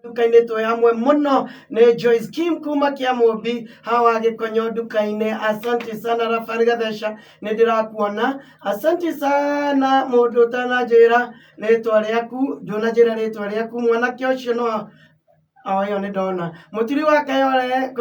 Nduka-inĩ twĩ hamwe mũno nĩ Joyce Kim kuma Kĩamũmbi hawa Gĩkonyo nduka-inĩ. Asante sana Rafael Gatheca, nĩ ndĩrakuona. Asante sana mũndũ ũtananjĩra rĩtwa rĩaku, ndũnanjĩra rĩtwa rĩaku, mwanake ũcio no o ĩyo nĩ ndona. Mũturi wa Kayore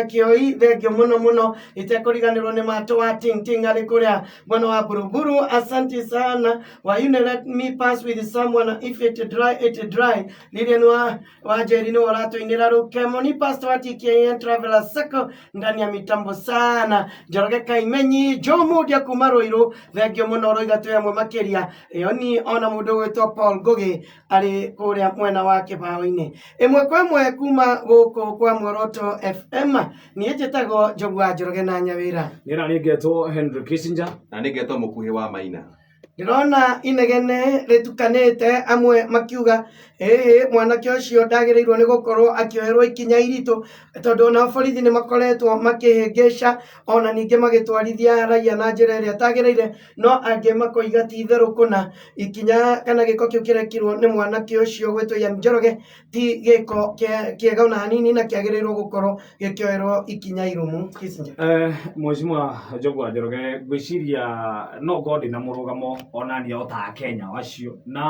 Kĩoi, thengio mũno mũno, itekũriganĩrwo nĩ Matũ wa Ting Ting arĩ kũrĩa mwena wa Buruburu. Asante sana. Why you let me pass with someone if it dry it dry. Lilian wa Wanjeri nĩwe ũratũinĩra rĩu Kemoni Pastor wa TKN Traveler Sacco ndani ya mitambo sana. Njoroge Kaimenyi Joe Mundia kuma Ruiru, thengio mũno ũroiga twĩ amwe makĩria. Ĩyo ni ona mũndũ ũgwĩtwo Paul Ngũgĩ arĩ kũrĩa mwena wa kĩbaũ-inĩ. Ĩmwe kwa ĩmwe kuma gũkũ kwa Muoroto FM, niĩ njĩtagwo Njogu wa Njoroge na Nyawĩra. Niĩ na niĩ ngetwo Henry Kissinger. Na nĩ ngetwo mũkuhĩ wa Maina. Ndĩrona inegene rĩtukanĩte amwe makiuga ĩĩ mwanake ũcio ndagĩrĩirwo nĩ gũkorwo akĩoerwo ikinya iritũ tondũ onao borithi nĩ makoretwo makĩhĩngĩca ona ningĩ magĩtwarithia raia na njĩra ĩrĩa ĩtagĩrĩire, no angĩ makoiga ti itherũ kũna ikinya kana gĩko kĩu kĩrekirwo nĩ mwanake ũcio ũgwĩtwo Ian Njoroge ti gĩko kĩega ona hanini na kĩagĩrĩirwo gũkorwo gĩkĩoerwo ikinya irũmu. Kissinger. Mheshimiwa Njogu wa Njoroge, ngwĩciria no ngorwo ndĩna mũrũgamo onaniĩ o ta Akenya acio, na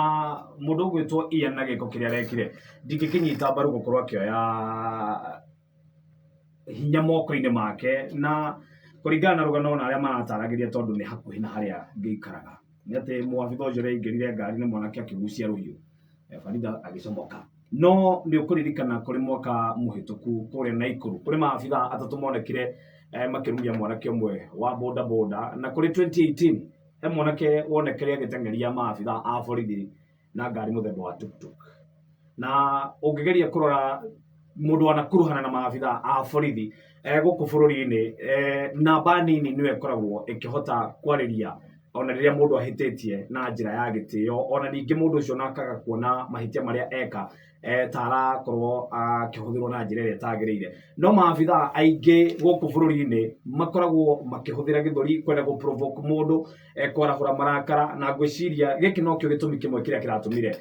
mũndũ ũgwĩtwo Ian na gĩko kĩrĩa arekire ndingĩkĩnyita mbaru gũkorwo akĩoya hinya moko-inĩ make, na kũringana na rũgano na arĩa marataragĩria tondũ nĩ hakuhĩ na harĩa ngĩikaraga, nĩ atĩ mũabitha ũcio ũrĩa aingĩrire ngari-inĩ mwanake akĩgucia rũhiũ. Farida agĩcomoka. No nĩ ũkũririkana kũrĩ mwaka mũhĩtũku kũrĩa Naikuru kũrĩ maabitha atatũ monekire makĩrumia mwanake ũmwe wa boda boda, na kũrĩ 2018 he mwanake wonekire agĩteng'eria maabitha a borithi na ngari mũthemba wa tuktuk. Na ũngĩgeria kũrora mũndũ wanakuruhana na maabitha a borithi gũkũ bũrũri-inĩ, namba nini nĩyo ĩkoragwo ĩkĩhota kwarĩria ona rĩrĩa mũndũ ahĩtĩtie na njĩra ya gĩtĩo, ona ningĩ mũndũ ũcio ona akaga kuona mahĩtia marĩa eka ta arakorwo akĩhũthĩrwo na njĩra ĩrĩa ĩtagĩrĩire. No maabitha aingĩ gũkũ bũrũri-inĩ makoragwo makĩhũthĩra gĩthũri kwenda gũ provoke mũndũ, kwarahũra marakara, na ngwĩciria gĩkĩ nokĩo gĩtũmi kĩmwe kĩrĩa kĩratũmire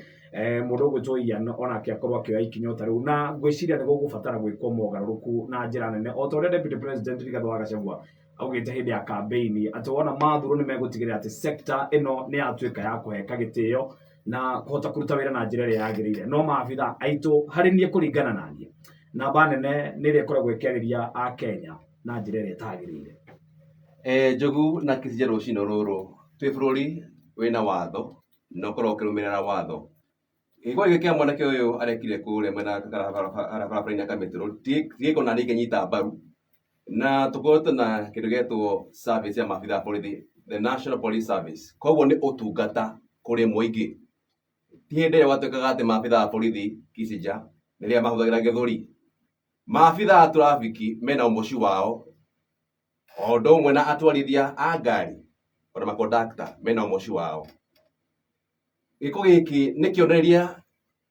mũndũ ũgwĩtwo Ian onake akorwo akĩoya ikinya o ta rĩu, na ngwĩciria nĩ gũgũbatara gwĩkwo mogarũrũku na njĩra nene o ta ũrĩa Deputy President Rigathĩ wa Gachagua augĩte hĩndĩ ya kambĩini atĩ wona mathurwo nĩ megũtigĩrĩra atĩ sector ĩno nĩ yatuĩka ya kũheka gĩtĩo na kũhota kũruta wĩra na njĩra ĩrĩa yagĩrĩire. No maabitha aitũ harĩ niĩ kũringana na niĩ, namba nene nĩ ĩrĩa ĩkoragwo ĩkĩarĩria Akenya na njĩra ĩrĩa ĩtagĩrĩire. Njogu na Kissinger rũcinĩ rũrũ twĩ bũrũri wĩna watho na ũkoragwo ũkĩrũmĩrĩra watho. Gĩko gĩkĩ kĩa mwanake ũyũ arekire kũrĩa mwena barabara-inĩ ya Kamĩtĩrũ ti gĩko na niĩ ingĩnyita mbaru, na tũkoretwo na kĩndũ gĩetwo service ya maabitha a borithi, the National Police Service, koguo nĩ ũtungata kũrĩ mũingĩ. Ti hĩndĩ ĩrĩa gwatuĩkaga atĩ maabitha a borithi Kissinger rĩrĩa mahũthagĩra gĩthũri. Maabitha a traffic mena ũmocu wao o ũndũ ũmwe na atwarithia a ngari ona makondakta mena ũmocu wao. Gĩko gĩkĩ nĩ kĩonereria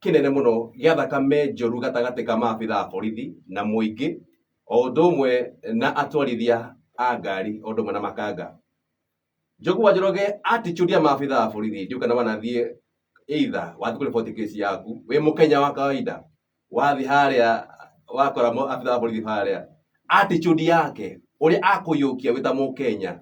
kĩnene mũno gĩa thakame njũru gatagatĩ ka maabitha a borithi na mũingĩ o ũndũ ũmwe na atwarithia a ngari o ũndũ ũmwe na makanga. Njogu wa Njoroge attitude ya maabitha a borithi ndiũĩ kana wanathiĩ either wathiĩ kũriboti kesi yaku wĩ mũkenya wa kawaida wathiĩ harĩa wakora abitha wa borithi harĩa attitude yake ũrĩa akũiyũkia wĩ ta mũkenya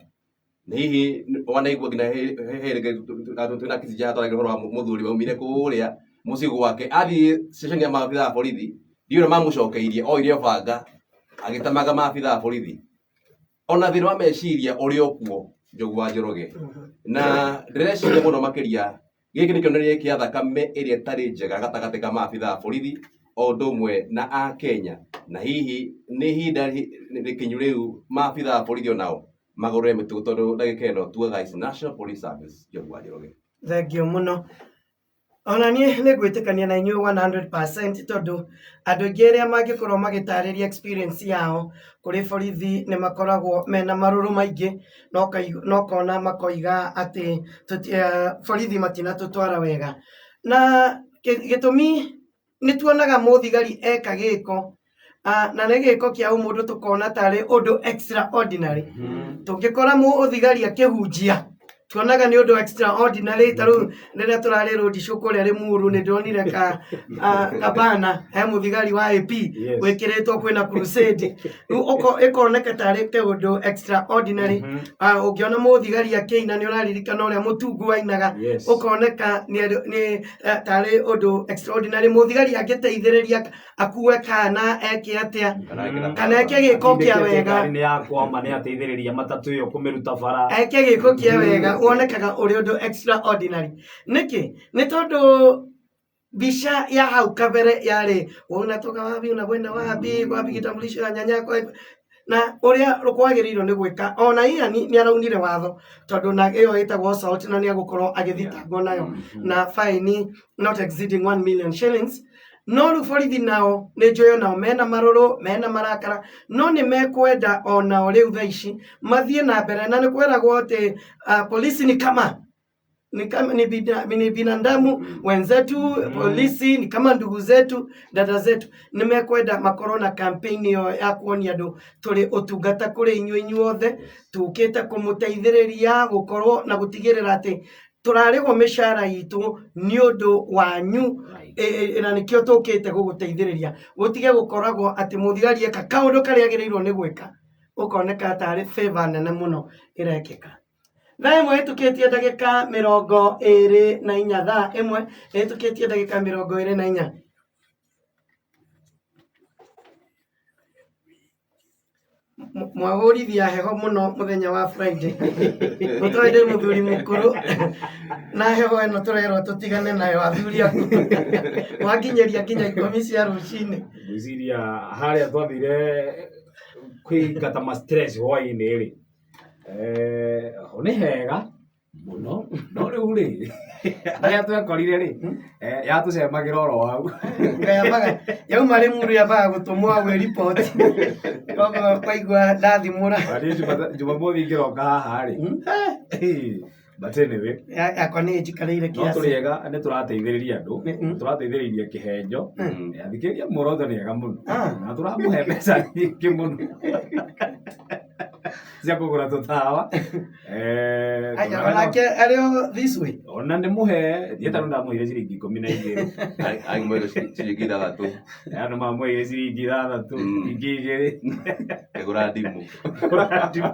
nĩ hihi wanaigua nginya twĩna Kissinger twaragia ũhoro wa mũthuri waumire kũrĩa mũciĩ gwake athiĩ ceceni ya maabitha a borithi ndiũĩ ũrĩa mamũcokeirie oire banga agĩtemaga maabitha a borithi ona thĩna wa meciria ũrĩ o kuo Njogu wa Njoroge na ndĩreciria mũno makĩria Gĩkĩ nĩ kĩonereria kĩa thakame ĩrĩa ĩtarĩ njega gatagatĩ ka maabitha a borithi o ũndũ ũmwe na Akenya, na hihi nĩ ihinda rĩkinyu rĩu maabitha a borithi onao magarũre mĩtugo tondũ ndagĩka ĩno tugaga is National Police Service. Njogu wa Njoroge. Thengiũ mũno. Ona niĩ nĩ ngwĩtĩkania na inyuĩ 100% tondũ andũ aingĩ arĩa mangĩkorwo magĩtarĩria experience yao kũrĩ borithi nĩ makoragwo mena marũrũ maingĩ na ũkona makoiga atĩ borithi matinatũtwara wega. Na gĩtũmi nĩ tuonaga mũthigari eka gĩko na nĩ gĩko kĩa ũmũndũ tũkona tarĩ ũndũ extraordinary. Tũngĩkora mũthigari akĩhunjia. Tuonaga nĩ ũndũ extraordinary ta rĩu rĩrĩa tũrarĩ road show kũrĩa Limuru nĩ ndĩronire ka kabana he mũthigari wa AP Yes. wĩkĩrĩtwo kwĩna crusade. Rĩu ĩkoneka tarĩ te ũndũ extraordinary. Ũngĩona mũthigari akĩina nĩ ũraririkana ũrĩa mũtungu ainaga. Yes. Ũkoneka nĩ tarĩ ũndũ extraordinary. Mũthigari angĩteithĩrĩria akue kana eke atĩa kana eke gĩko kĩa Atindĩkĩte wega ngari nĩ yakwama nĩ ateithĩrĩria matatũ ĩyo kũmĩruta bara. Eke gĩko kĩa wega wonekaga ũrĩ ũndũ extraordinary. Nĩkĩ? Nĩ tondũ mbica ya hau kabere yarĩ wewe unatoka wapi, unakwenda wapi, wapi kitambulisho ya nyanyako, na ũrĩa kwagĩrĩirwo nĩ gwĩka. Ona Ian nĩ araunire watho tondũ na ĩyo ĩtagwo assault na nĩ egũkorwo agĩthitangwo nayo na faini not exceeding 1 million shillings. No rĩu borithi nao nĩ njũĩ onao mena marũrũ, mena marakara, no nĩ mekwenda onao rĩu thaa ici mathiĩ na mbere, na nĩ kweragwo atĩ polisi ni kama ni kama ni binadamu wenzetu, polisi ni kama ndugu zetu, dada zetu. Nĩ mekwenda makorwo na campaign ĩyo ya kuonia andũ tũrĩ ũtungata kũrĩ inyuĩ inyuothe, tũkĩte kũmũteithĩrĩria gũkorwo na gũtigĩrĩra atĩ tũrarĩhwo mĩcara itũ nĩ ũndũ wanyu, na nĩkĩo tũkĩte gũgũteithĩrĩria. Gũtige gũkoragwo atĩ mũthigari eka kaũndũ karĩa agĩrĩirwo nĩ gwĩka ũkoneka tarĩ favor nene mũno ĩrekĩka. Thaa ĩmwe ĩhĩtũkĩtie ndagĩka 24, thaa ĩmwe ĩhĩtũkĩtie ndagĩka 24. Mwahũrithia heho mũno mũthenya wa Friday. Mũtoĩ ndĩ mũthuri mũkũrũ na heho ĩno tũrerwo tũtigane nayo athuri aku. Mwakinyĩria nginya 10 cia rũcinĩ. Ngwĩciria harĩa twathire kwĩingata ma stress hwaĩ-inĩ rĩ, ho nĩ hega mũno, no rĩu rĩ harĩa twekorire rĩ, yatũcemagĩra oro hau. Yambaga yauma Limuru yambaga gũtũmwo hau ĩriboti. Koguo kwaigua ndathimũra. Niĩ Jumamothi ngĩroka haha rĩ, but anyway, Yakwa nĩ njikarĩire no kiasi. tũrĩ ega nĩ tũrateithĩrĩria andũ, tũrateithĩrĩirie kĩhenjo. Athikĩrĩria muoroto nĩ ega mũno na tũramũhe mbeca nyingĩ mũno cia kũgũra tũtawa. Aya, onake arĩ o this way. Ona nĩ mũhe, niĩ ta rĩu ndamũheire ciringi 12. Agimwĩrwo ciringi 6. Andũ mamũheire ciringi 6, ingĩ 2. Kĩgũra ndimũ. Kũgũra ndimũ.